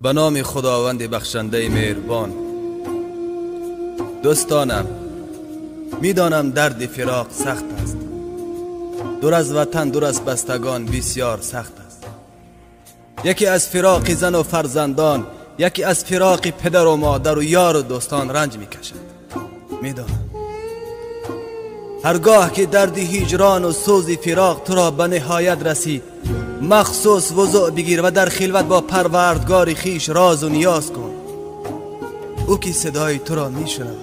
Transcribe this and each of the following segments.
به نام خداوند بخشنده مهربان. دوستانم، میدانم درد فراق سخت است. دور از وطن، دور از بستگان بسیار سخت است. یکی از فراق زن و فرزندان، یکی از فراق پدر و مادر و یار و دوستان رنج میکشد. میدانم هرگاه که درد هجران و سوز فراق تو را به نهایت رسید، مخصوص وضوع بگیر و در خلوت با پروردگار خیش راز و نیاز کن. او که صدای تو را میشنود،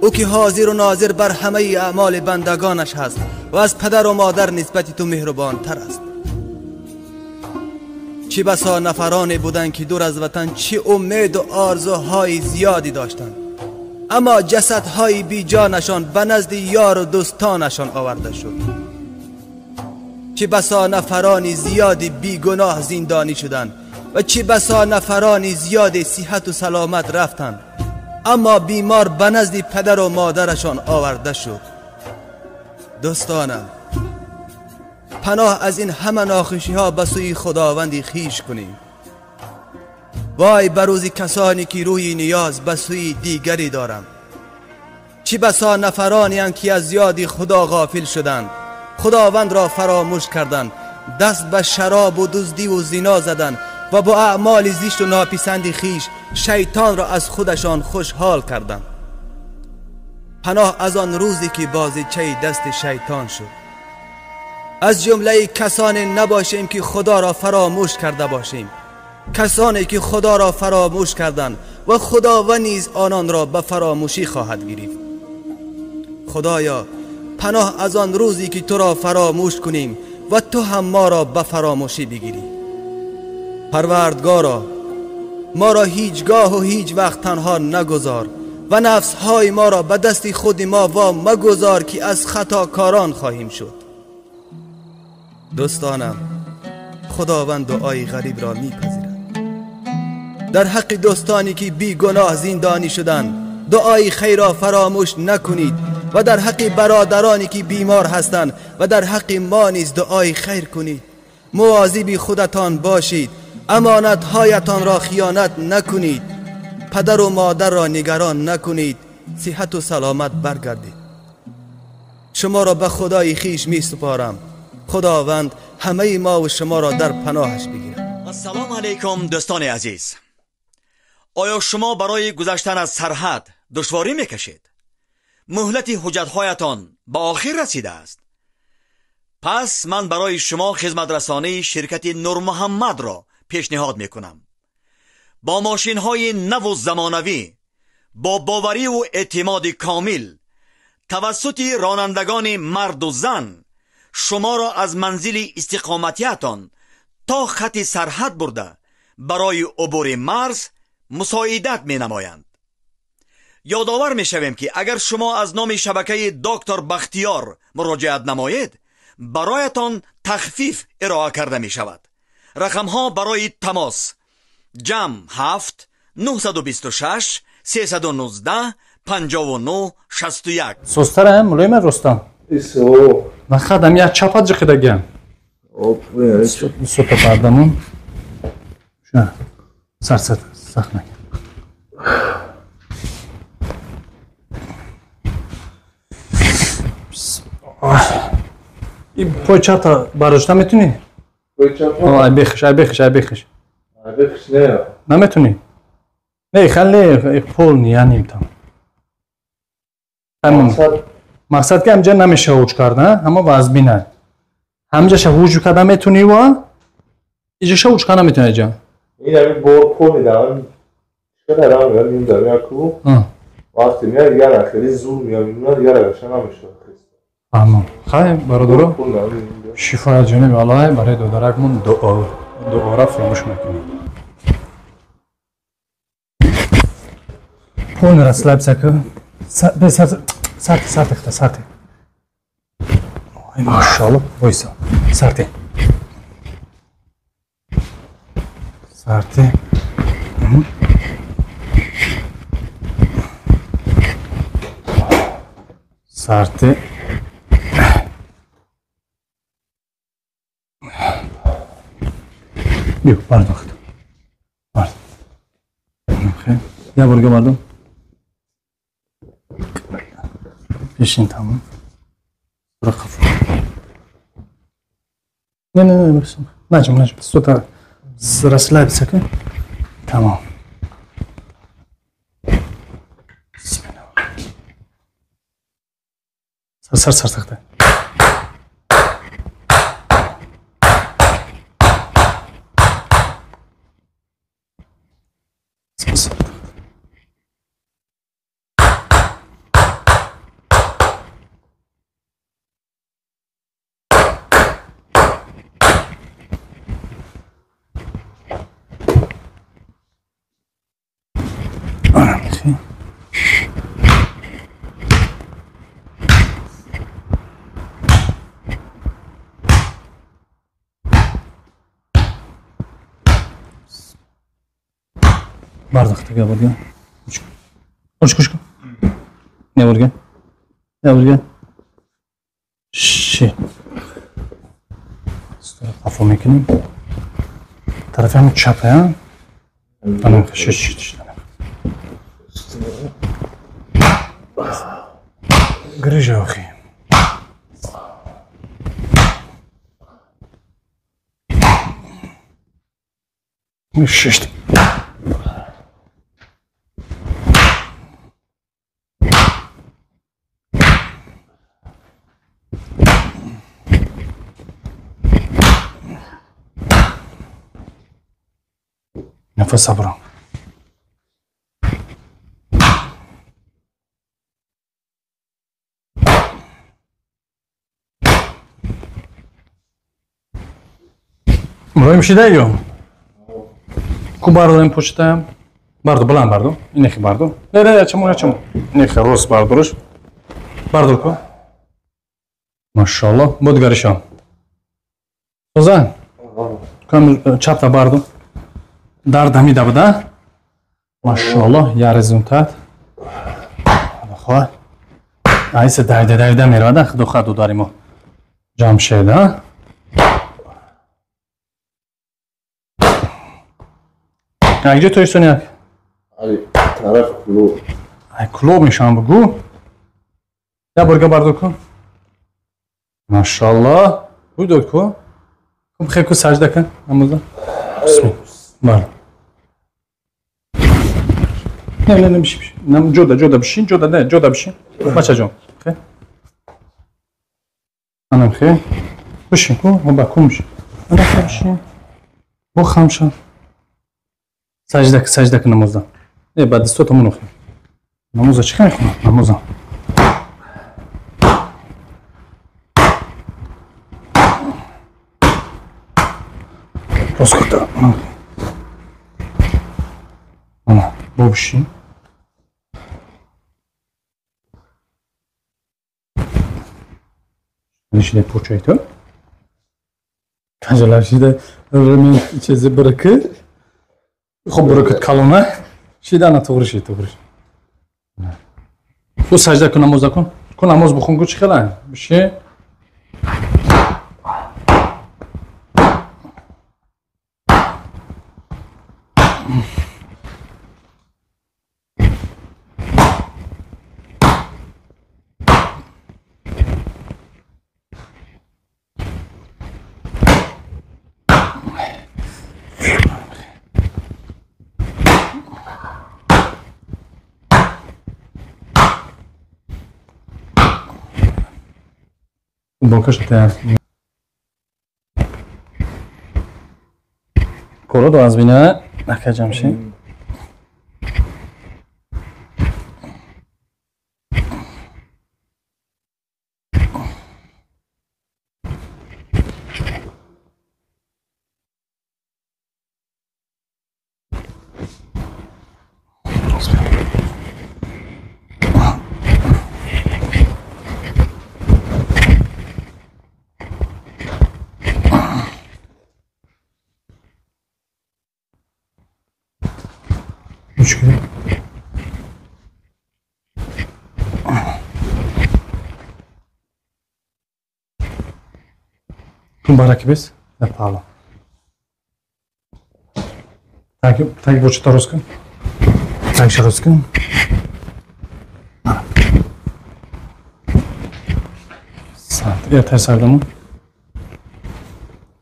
او که حاضر و ناظر بر همه اعمال بندگانش هست و از پدر و مادر نسبت تو مهربان تر است. چه بسا نفرانی بودند که دور از وطن چه امید و آرزوهای زیادی داشتند، اما جسدهای بی جانشان به نزد یار و دوستانشان آورده شد. چه بسا نفرانی زیادی بی گناه زندانی شدند و چه بسا نفرانی زیادی صحت و سلامت رفتند، اما بیمار به نزد پدر و مادرشان آورده شد. دوستانم، پناه از این همه ناخوشی ها به سوی خداوند خویش کنیم. وای بر روز کسانی که روی نیاز به سوی دیگری دارند. چه بسا نفرانی اند که از یاد خدا غافل شدند، خداوند را فراموش کردند، دست به شراب و دزدی و زنا زدند و با اعمال زشت و ناپسند خویش شیطان را از خودشان خوشحال کردند. پناه از آن روزی که بازیچه دست شیطان شد. از جمله کسانی نباشیم که خدا را فراموش کرده باشیم، کسانی که خدا را فراموش کردند و خداوند نیز آنان را به فراموشی خواهد گرفت. خدایا، پناه از آن روزی که تو را فراموش کنیم و تو هم ما را به فراموشی بگیری. پروردگارا، ما را هیچگاه و هیچ وقت تنها نگذار و نفسهای ما را به دست خود ما وا مگذار که از خطاکاران خواهیم شد. دوستانم، خداوند دعای غریب را میپذیرد. در حق دوستانی که بی گناه زندانی شدند دعای خیر را فراموش نکنید و در حق برادرانی که بیمار هستند و در حق ما نیز دعای خیر کنید. مواظب خودتان باشید، امانتهایتان را خیانت نکنید، پدر و مادر را نگران نکنید، صحت و سلامت برگردید. شما را به خدای خویش می سپارم. خداوند همه ما و شما را در پناهش بگیرد. السلام علیکم دوستان عزیز. آیا شما برای گذشتن از سرحد دشواری میکشید؟ مهلت حجتهایتان به آخر رسیده است. پس من برای شما خدمت رسانی شرکت نور محمد را پیشنهاد میکنم. با ماشین های نو و زمانوی، با باوری و اعتماد کامل، توسط رانندگان مرد و زن شما را از منزل استقامتیتان تا خط سرحد برده برای عبور مرز مساعدت می نمایند. یادآور می شویم که اگر شما از نام شبکه دکتر بختیار مراجعت نمایید، برایتان تخفیف ارائه کرده می شود. رقم ها برای تماس: جمع 7 926 319 59 61. سوستر ملایم رستم. Нахадам я чапа ҷиқидаган. Сута бардамон. Ша. Сар сахна. И пой чата барошта метуни? Пой чапа? Ай бехш, ай бехш, ай бехш. Ай бехш не. Наметуни? Не, хали пол не яним там. Мақсад ки ҳамҷа намеша ҳуҷ карда, ҳама вазбина. Ҳамҷаша ҳуҷ карда метунӣ ва иҷаша ҳуҷ карда метунӣ иҷа. Ин ҳамин бор пол медам. Чиқадар ҳам меям дар яку. Вақте меяд яра хеле зур меям, яра гаша намеша. Фаҳмам. Хай бародаро, шифо аз ҷониби Аллоҳ барои додаракмон дуора фаромӯш накунед. Пол расслабься ку. Сарти, сарти, хта, сарти. Ой, машалло, бойса. Сарти. Сарти. Сарти. Биё, бардохт. Я бурга бардум. Пешин тамом. Рақаф. Не, не, не, нажим, нажим. Что-то расслабиться. Тамом. Сар, сар, сар. Bardaqda burga. Uch, uch, uch. Ne burga? Ne burga? Ши. Қафо мекунем. Тарафи ҳам чапа, ана ши, ши, ши. Грижа охи. Шишт. Нафас абро. Мроим шидаё. Ку бардорем почитаем. Бардо, баланд бардо. Инехи бардо. Не, не, чему, не, чему. Инехи рост бардориш. Бардор ку. Машаллоҳ. Буд гаришон. Созан. Кам чапта бардо. Дард ҳамида буда. Машаллоҳ, я результат. Худо айса дайда дайда меравада, худо хоҳад дудари мо. Ҷамшед, а? Якҷо то истони як? Ай, тараф клуб. Ай, клуб мешавам бугу. Я бурга бардор кун. Машаллоҳ. Буй дод ку. Кун бихел ку сажда кун. Намоза. Бисмилла. Не, не, не, бишин, бишин. Ҷода, ҷода бишин, ҷода, не, ҷода бишин. Бачаҷон. Хе. Анам хе. Бишин ку, ба кун бишин. Ана хе бишин. Бо хамша. Сажда, сажда кун намоза. Не, ба дастото мунохи. Намоза чӣ мехонам? Намоза. Рост курта. Ана, бо бишин. Шида почайто. Кажалар шида ремин чизи бирки. Хоб биркит калона. Шида ана туғри шид, туғри. Бу сажда кун, намоза кун. Кун намоз бихун ку чӣ хела? Биши. Футболкаш таяр. Коро аз бина ака Ҷамшид. Бараки бес? Павло. Так, так, вот что русском. Так рост кун. Сарт. Я тай сардамон.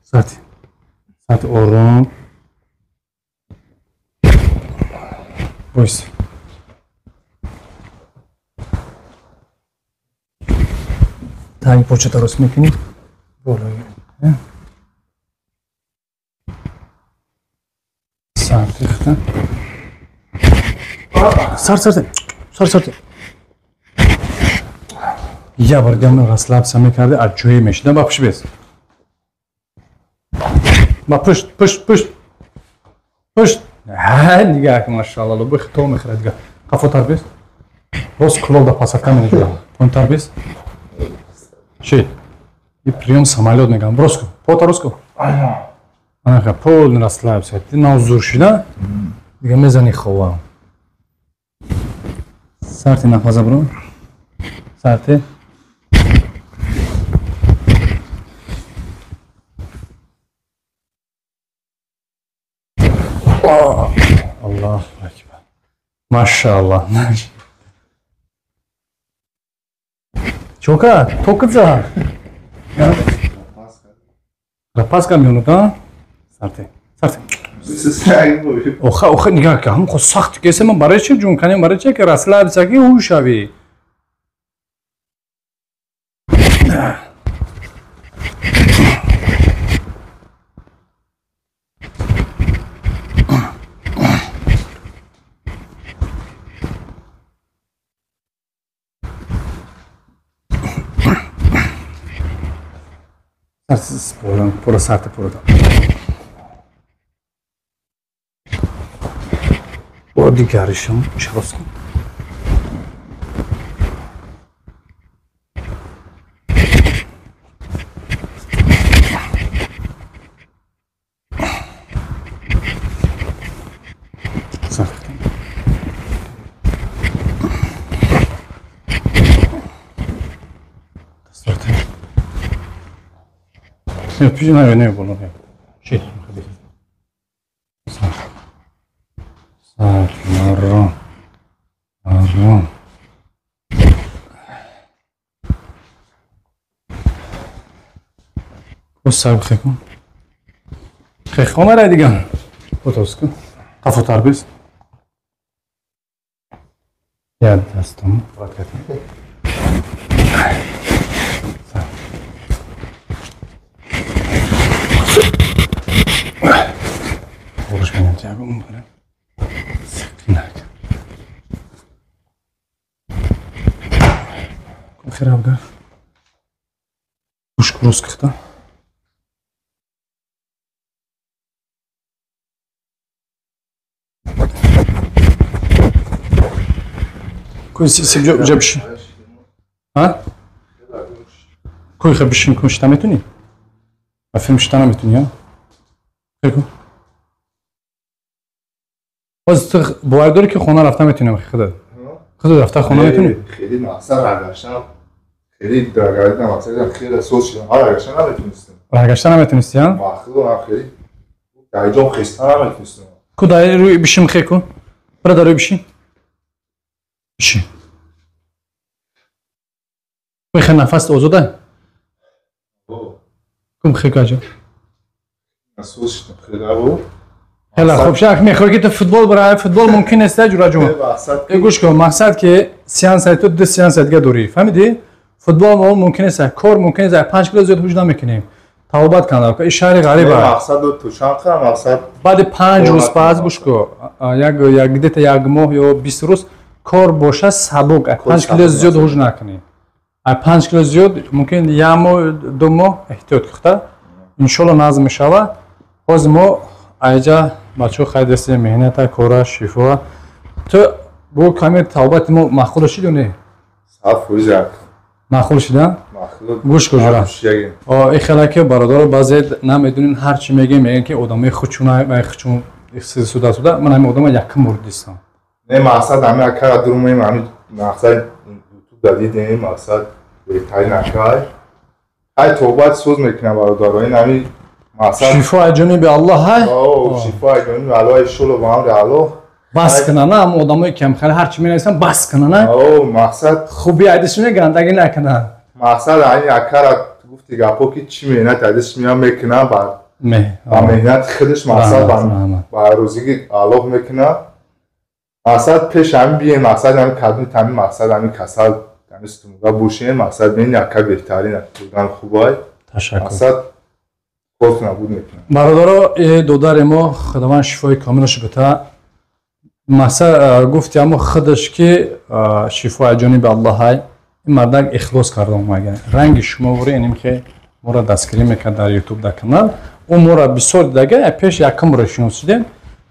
Сарти. Сарти ором. Бойс. Таги почата рост мекунӣ. Боло. Сарти хта. Сар сар сар сар. Я бор дигар расслабься мекарди, аз ҷое мешида ба пушт бес. Ба пушт, пушт, пушт. Пушт. Ҳа, дига машаалло, луб хито мехӯрад дига. Қафотар бес. Рост кулоб да пасака менеҷа. Поинтар бес. Чи? И приём самолёт мегам. Рост ку. Пота рост ку. Анаха, полный расслабься. Ти нав зур шида. Дига мезани хова. Сарти нафаза бро. Сарти. Аллоҳу акбар. Машааллоҳ. Чока, токиза. Рапаска меонуд, а? Сарти. Сарти. Оха, оха, нигаҳ ка, ҳам хо сахт кесе ман барои чи ҷун канем, барои чи ки расслабься ки ҳуш шавӣ. Пура сарти пура. Бо дигаришам рост кун. Не, не, не, не. Чи? Сар, марон. Марон. Ку сар бихекун. Хехона рай диган. Фотос кун. Қафотар бис. Я дастам. Болиш менем тягум бара. Сақинак. Кун хирабга. Гӯш рост кихта. Куй сиб ҷа бишин. А? Куй хе бишин, кун шита метунӣ? Ба филм шита наметунӣ, а? Хе кун. Боз ту бовар дорӣ ки хона рафта метунӣ худат? Худат рафта хона метунӣ? Хеле мақсад баргаштам. Хеле даргардидам, мақсадам хеле соз шудам. Баргашта наметунистам. Баргашта наметунистӣ, а? Махлуқ хеле дар ҷом хеста наметунистам. Ку дар рӯи бишин хе кун. Бира дар рӯи бишин. Бишин. Куй хе нафас озода? Кум хе каҷа? Соз шудам хеле буд. Хеле хуб, шак мехоҳӣ ки ту футбол барай, футбол мумкин нест, ҷураҷон. Гӯш кун, мақсад ки сеанс ту ду сеанс дига дорӣ. Фаҳмидӣ? Футбол мумкин нест, кор мумкин нест, 5 кило зиёд ҳуҷ намекунем. Тавбат кардам. Ин шаҳри ғариб аст. Мақсад ту чанд қадам мақсад? Баъди 5 рӯз пас гӯш кун, як як где-то як моҳ ё 20 рӯз кор боша сабук, 5 кило зиёд ҳуҷ накунӣ. 5 кило зиёд мумкин як моҳ, 2 моҳ эҳтиёт кухта. Иншоалло назм мешава. Ҳозир мо айҷа бачаҳо хайр дастем, меҳната, кора, шифо. Ту бо каме тавбати мо маъқул шид ё не? 100%. Маъқул шида? Гӯш кун ҷура. Ин хела ки бародаро баъзе намедонин ҳар чи мегӯем, мегӯянд ки одамои хучуна ва хучун суда суда. Ман ҳамин одама якум бор дидам. Не, мақсад ҳамин акара дурумем, ҳамин мақсад ютуб да дидем, мақсад беҳтарин акай. Ҳай тавбат соз мекунам бародаро, ин ҳамин мақсад шифо аз ҷониби Аллоҳ ҳай? Шифо аз ҷониби Аллоҳ, иншоалло бо амри Аллоҳ Бас кунанд, ам одамое ки хеле ҳар чи менависанд, бас кунанд. О, мақсад хуби айдиш мегандаги накунанд. Мақсад айн акара гуфти гапо ки чӣ меҳнат айдиш меям мекунам ба меҳнати худаш, мақсад ба рӯзиги Аллоҳ мекунад. Мақсад пеш ҳамин бием, мақсад ҳамин кадми ҳамин, мақсад ҳамин касал ҳамин стумга бошем, мақсад бин ака беҳтарин будан хубай. Ташаккур. Мақсад кор набуд мекунам. Бародаро, додари мо Худованд шифои комилаш бита. Маса гуфти амо худаш ки шифо аз ҷониби Аллоҳай. Ин мардак ихлос карда омага. Ранги шумо вори иним ки моро дастгирӣ мекард дар ютуб, дар канал. Ӯ моро бисёр дидага, пеш якум бора шиносидем.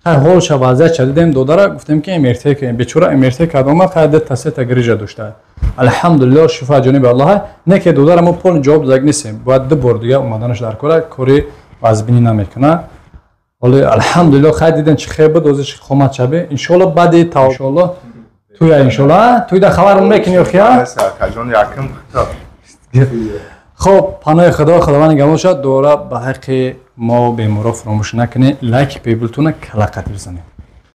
Хай, ҳолша, вазъиятша дидем додара, гуфтем ки МРТ кунем. Бечора МРТ кард омад, хай дета сета грижа дошта. Алҳамдулиллоҳ, шифо аз ҷониби Аллоҳ. Не ки додара мо полный ҷавоб додак нестем. Бояд ду бор дига омаданаш дар кора, кори вазбинӣ намекунад. Оле, алҳамдулиллоҳ, хай дидем чӣ хел буд, озиш қомат шабе. Иншоалло баъди та иншоалло туя, иншоалло туйда хабарм мекунӣ охия. Акаҷон, якум. Хоб, паноҳи Худо, Худованд нигаҳбон шад. Дуора ба ҳаққи мо беморо фаромӯш накунед, лайки пейбултуна калақат бизанед.